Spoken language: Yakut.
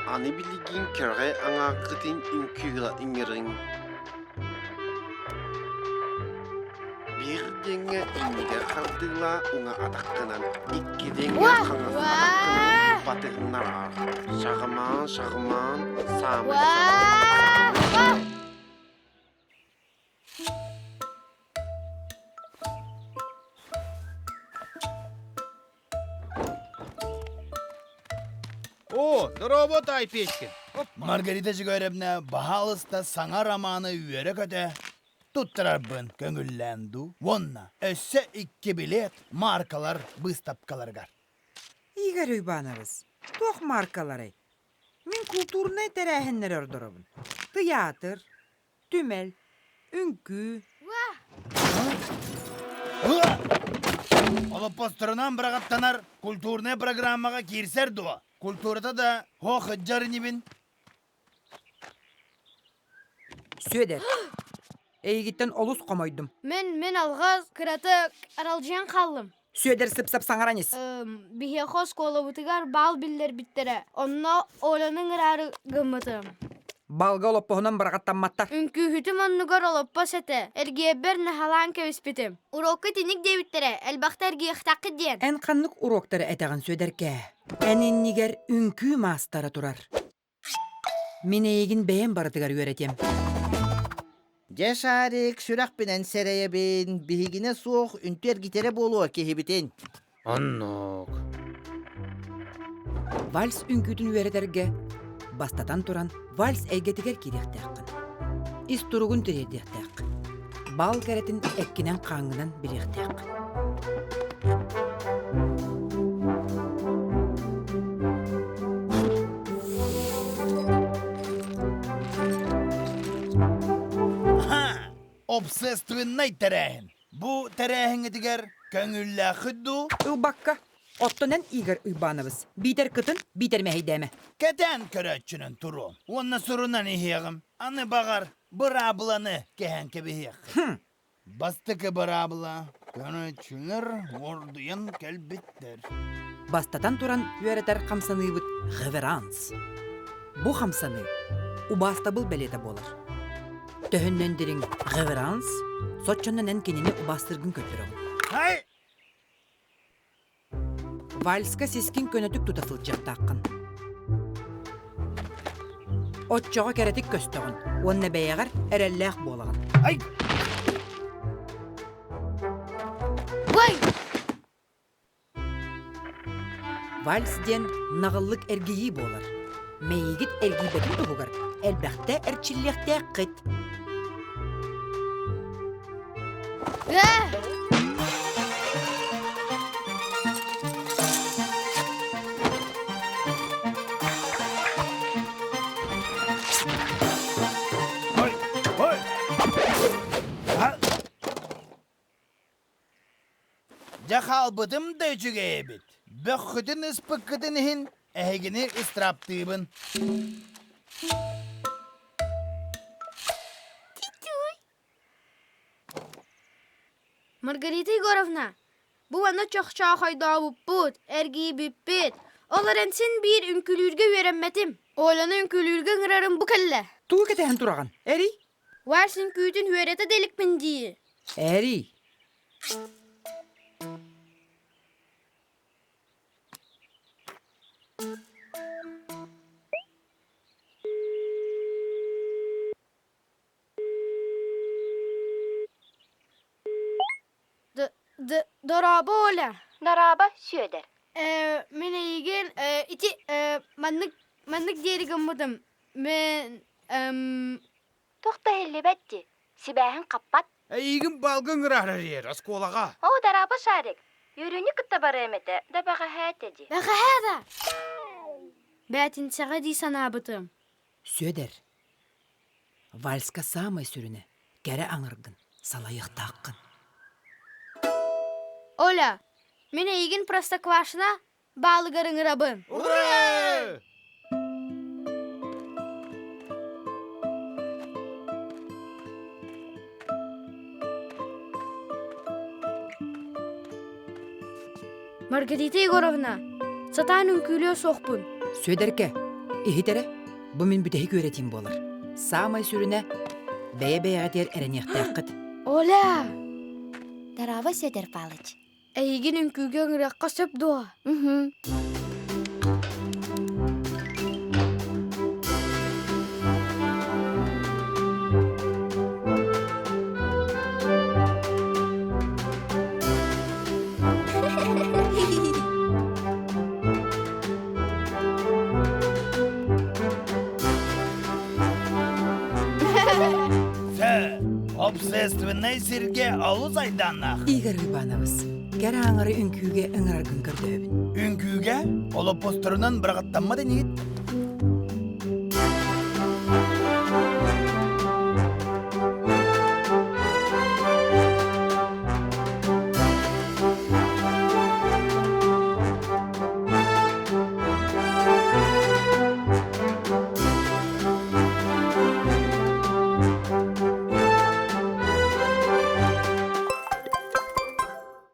Аны билигин кэрэ аҥааргытын үҥкүүгэ ыҥырыҥ. Биир диэҥҥэ иннигэр хардыылаа уҥа атаххынан, икки диэҥҥэ хаҥас атаххынан батыһыннараар. Шаҕымаан, шаҕымаан, саамай шаҕымаан. О, здорово, Тай Печкин. Маргарита Жигаревна баһаалыста саҥа романы үөрэ-көтө туттарарбын көҥүллээн дуу уонна өссө икки билет маркалар быыстапкаларыгар. Игорь Уйбаанабыс, туох маркаларай? Мин култуурунай тэрээһиннэри ордоробун. Тыйаатыр, түмэл, үҥкүү. Олоппосторунан быраҕаттанар культурнай программаҕа киирсэр дуо? Культурата да һуох ыдьар инибин. Сүөдэр, эйигиттэн олус хомойдум. Мин, мин алҕас кыратык аралдьыйан хааллым. Сүөдэр сып-сап саҥаран ис. Биһиэхэ оскуолабытыгар баал биллэрбиттэрэ. Онно Оляны ыҥыраары гыммытым. Балга олоппоһунан быраҕаттамматтар. Үҥкүүһүтүм оннугар олоппос этэ. Эргиэбэр наһалаан кэбиспитим. Урокка итинник диэбиттэрэ, элбэхтэ эргиэхтэххит диэн. Эн ханнык уруоктары этэҕин, Сүөдэркээ? Эн иннигэр үҥкүү маастара турар. Мин эйигин бэйэм барытыгар үөрэтиэм. Дьэ, Шарик, сүрэхпинэн сэрэйэбин, биһигинэ суох үнтү эргитэрэ буолуо киһибитин. Оннук. Вальс үҥкүүтүн үөрэтэргэ, бастатан туран, вальс эйгэтигэр киириэхтээххин. Ис туругун тириэрдиэхтээххин. Бал кэрэтин эккинэн-хааҥҥынан билиэхтээххин. Общественнай тэрээһин. Бу тэрээһиҥҥитигэр көҥүллээххит дуу? Ылбакка. Оттон эн Игорь Уйбаанабыс, биитэр кытын, биитэр мэһэйдээмэ. Кэтээн көрөөччүнэн туруом уонна сурунан иһиэҕим. Аны баҕар, быраабыланы кэһэн кэбиһиэххит. Бастакы быраабыла көрөөччүлэр уордуйан кэлбиттэр. Бастатан туран үөрэтэр хамсаныыбыт реверанс. Бу хамсаныы убаастабыл бэлиэтэ буолар. Төһөннөн дириҥ реверанс, соччонон эн кинини убаастыыргын көрдөрөҕүн. Хай! Вальска сискин көнөтүк тута сылдьыахтааххын. Оччоҕо кэрэтик көстөҕүн уонна бэйэҕэр эрэллээх буолаҕын. Ай! Ой! Вальс диэн наҕыллык эргийии буолар. Мэйиигит эргийбэтин туһугар элбэхтэ эрчиллиэхтээххит. Ой! Ой! Дьэ хаалбытым да үчүгэй эбит. Бөххүтүн ыспыккытын иһин эһигини ыстырааптыыбын. Маргарита Егоровна, бу манна чохчоохойдообуппут, эргийбиппит. Ол эрэн син биир үҥкүүлүүргэ үөрэммэтим. Оляны үҥкүүлүүргэ ыҥырарым бу кэллэ. Тугу кэтэһэн тураҕын? Эрий? Вальс үҥкүүтүн үөрэтэ да иликпин дии. Эрий. Дорообо, Оля. Дорообо, Сүөдэр. Э, мин эйигин э, ити э, маннык маннык диэри гыммытым. Мен эм Туох да иһиллибэт дии. Сибээһин хаппат. Эйигин балгын ыҥырар эрэр оскуолаҕа. Оо, дорообо, Шарик. Үөрүүнү кытта барыам этэ, да бэҕэһээ этэ дии. Бэҕэһээ да? Бээтинсэҕэ дии санаабытым. Сүөдэр, вальска саамай сүрүнэ кэрэ аҥаргын салайыахтааххын. Оля, мин эйигин Простоквашино баалыгар ыҥырабын. Ура! Маргарита Егоровна, сатаан үҥкүүлүө суохпун. Сүөдэркэ, Иһит эрэ, бу мин бүтэһик үөрэтиим буолар. Саамай сүрүнэ, бэйэ-бэйэҕитигэр эрэниэхтээххит. Оля! Здорово, Сидор Палыч. Эйигин үҥкүүгэ ыҥырыахха сөп дуо? Угу. Сэ, общественнай сиргэ олус айдааннаах. Игорь Иванович, кэрэ аҥары үҥкүүгэ ыҥыраргын көрдөөбүн. Үҥкүүгэ олоппосторунан быраҕаттаммат инигит.